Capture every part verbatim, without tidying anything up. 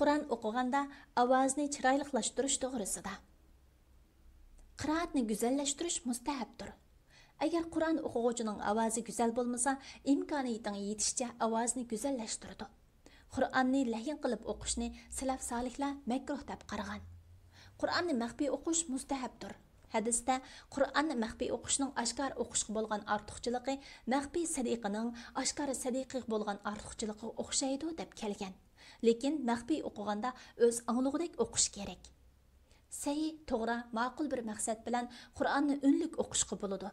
قۇرئان ئوقۇغاندا ئاۋازنى چىرايلىقلاشتۇرۇش توغرىسىدا. قىرائەتنى گۈزەللەشتۈرۈش مۇستەھەپتۇر. ئەگەر قۇرئان ئوقۇغۇچىنىڭ ئاۋازى گۈزەل بولمىسا، ئىمكانىيىتىڭ يېتىشىچە ئاۋازنى گۈزەللەشتۈرىدۇ. قۇرئاننى لەھىڭ قىلىپ ئوقۇشنى سەلەف سالىھلار مەكرۇھ دەپ قارىغان. قۇرئاننى مەخپىي ئوقۇش مۇستەھەپتۇر. ھەدىستە قۇرئاننى مەخپىي ئوقۇشنىڭ ئاشكارا ئوقۇشقا بولغان ئارتۇقچىلىقى مەخپىي سەدىقىنىڭ ئاشكارا سەدىقىگە بولغان ئارتۇقچىلىقىغا ئوخشايدۇ دەپ كەلگەن. لېكىن مەخپىي ئوقۇغاندا ئۆز ئاڭلىغۇدەك ئوقۇش كېرەك. سەھىھ، توغرا، ماقۇل بىر مەقسەت بىلەن قۇرئاننى ئۈنلۈك ئوقۇشقا بولىدۇ.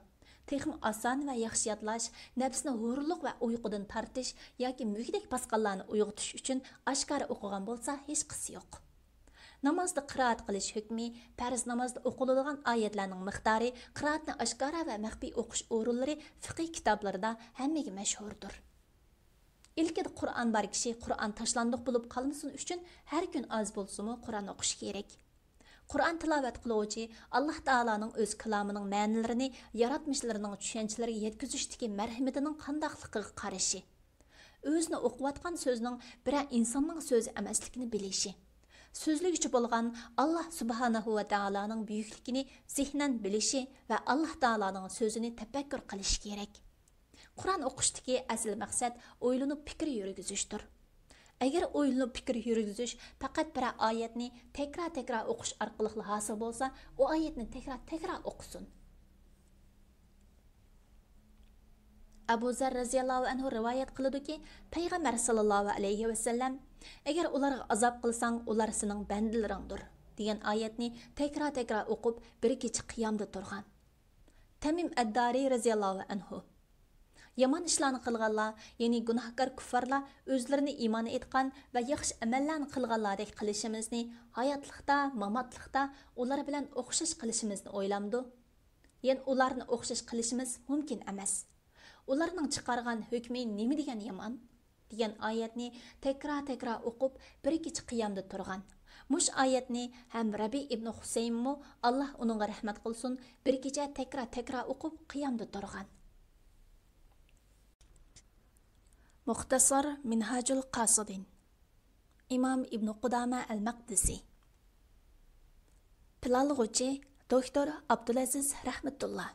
تېخىمۇ ئاسان ۋە ياخشى يادلاش، نەپسنى ھۇرۇنلۇق ۋە ئۇيقۇدىن تارتىش ياكى مۈگدەك باسقانلارنى ئويغىتىش ئۈچۈن ئاشكارا ئوقۇغان بولسا ھېچقىسى يوق. نامازدا قىرائەت قىلىش ھۆكمى، پەرز نامازدا ئوقۇلىدىغان ئايەتلەرنىڭ مىقدارى، قىرائەتنى ئاشكارا ۋە مەخپىي ئوقۇش ئورۇنلىرى فىقھىي كىتابلىرىدا ھەممىگە مەشھۇردۇر. ئىلكىدە قۇرئان بار كىشى قۇرئان تاشلاندۇق بولۇپ قالمىسۇن ئۈچۈن ھەر كۈن ئاز بولسىمۇ قۇرئان ئوقۇشى كېرەك. قۇرئان تىلاۋەت قىلغۇچى ئاللاھ تائالانىڭ ئۆز كالامىنىڭ مەنىلىرىنى ياراتمىشلىرىنىڭ چۈشەنچىلىرىگە يەتكۈزۈشتىكى مەرھىمىتىنىڭ قانداقلىقىغا قارىشى، ئۆزىنى ئوقۇۋاتقان سۆزنىڭ بىرەر ئىنساننىڭ سۆزى ئەمەسلىكىنى بىلىشى، سۆزلىگۈچى بولغان ئاللاھ سۇبھانەھۇ ۋە تائالانىڭ بۈيۈكلۈكىنى زېھنەن بىلىشى ۋە ئاللاھ تائالانىڭ سۆزىنى تەپەككۇر قىلىشى كېرەك. قۇرئان ئوقۇشتىكى ئەسلى مەقسەت ئويلىنىپ پىكىر يۈرگۈزۈشتۇر. ئەگەر ئويلىنىپ پىكىر يۈرگۈزۈش پەقەت بىرەر ئايەتنى تەكرار-تەكرار ئوقۇش ئارقىلىقلا ھاسىل بولسا، ئۇ ئايەتنى تەكرار-تەكرار ئوقۇسۇن. ئەبۇ زەر رەزىيەللاھۇ ئەنھۇ رىۋايەت قىلىدۇكى، پەيغەمبەر ساللاللاھۇ ئەلەيھى ۋەسەللەم، «ئەگەر ئۇلارغا ئازاب قىلساڭ، ئۇلار سېنىڭ بەندىلىرىڭدۇر» دېگەن ئايەتنى تەكرار-تەكرار ئوقۇپ، بىر كېچە قىيامدا تۇرغان. تەمىم ئەددارى رەزىيەللاھۇ ئەنھۇ، يامان ئىشلارنى قىلغانلار، يەنى گۇناھكار كۇففارلار ئۆزلىرىنى ئىمان ئېيتقان ۋە ياخشى ئەمەللەرنى قىلغانلاردەك قىلىشىمىزنى ھاياتلىقتا، ماماتلىقتا ئۇلار بىلەن ئوخشاش قىلىشىمىزنى ئويلامدۇ؟ يەنى ئۇلارنى ئوخشاش قىلىشىمىز مۇمكىن ئەمەس. ئۇلارنىڭ چىقارغان ھۆكمى نېمە دېگەن يامان؟ دېگەن ئايەتنى تەكرار-تەكرار ئوقۇپ، بىر كېچە قىيامدا تۇرغان. مۇشۇ ئايەتنى ھەم رەبىئ ئىبنى خۇسەيممۇ، ئاللاھ ئۇنىڭغا رەھمەت قىلسۇن، بىر كېچە تەكرار-تەكرار ئوقۇپ، قىيامدا تۇرغان. مۇختەسەر مىنھاجۇل قاسىدىن. ئىمام ئىبنى قۇدامە ئەل مەقدىسى. پىلانلىغۇچى دوكتور ئابدۇلئەزىز رەھمەتۇللا.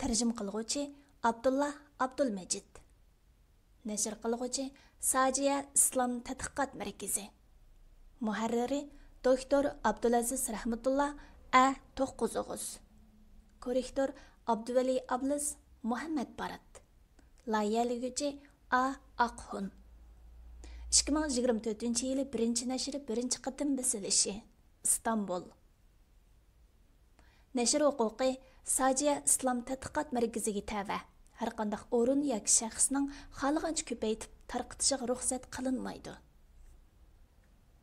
تەرجىمە قىلغۇچى ئابدۇللا ئابدۇلمەجىد. نەشر قىلغۇچى ساجىيە ئىسلام تەتقىقات مەركىزى. مۇھەررىرى دوكتور ئابدۇلئەزىز رەھمەتۇللا، ئە توققۇز ئوغۇز. كوررېكتور ئابدۇۋەلى ئابلىز، مۇھەممەد بارات. لايىھەلىگۈچى ئا ئاقھۇن. ئىككى مىڭ يىگىرمە تۆتىنچى يىلى بىرىنچى نەشرى بىرىنچى قېتىم بېسىلىشى. ئىستانبۇل. نەشر ھوقۇقى ساجىيە ئىسلام تەتقىقات مەركىزىگە تەۋە. ھەرقانداق ئورۇن ياكى شەخسنىڭ خالىغانچە كۆپەيتىپ تارقىتىشىغا رۇخسەت قىلىنمايدۇ.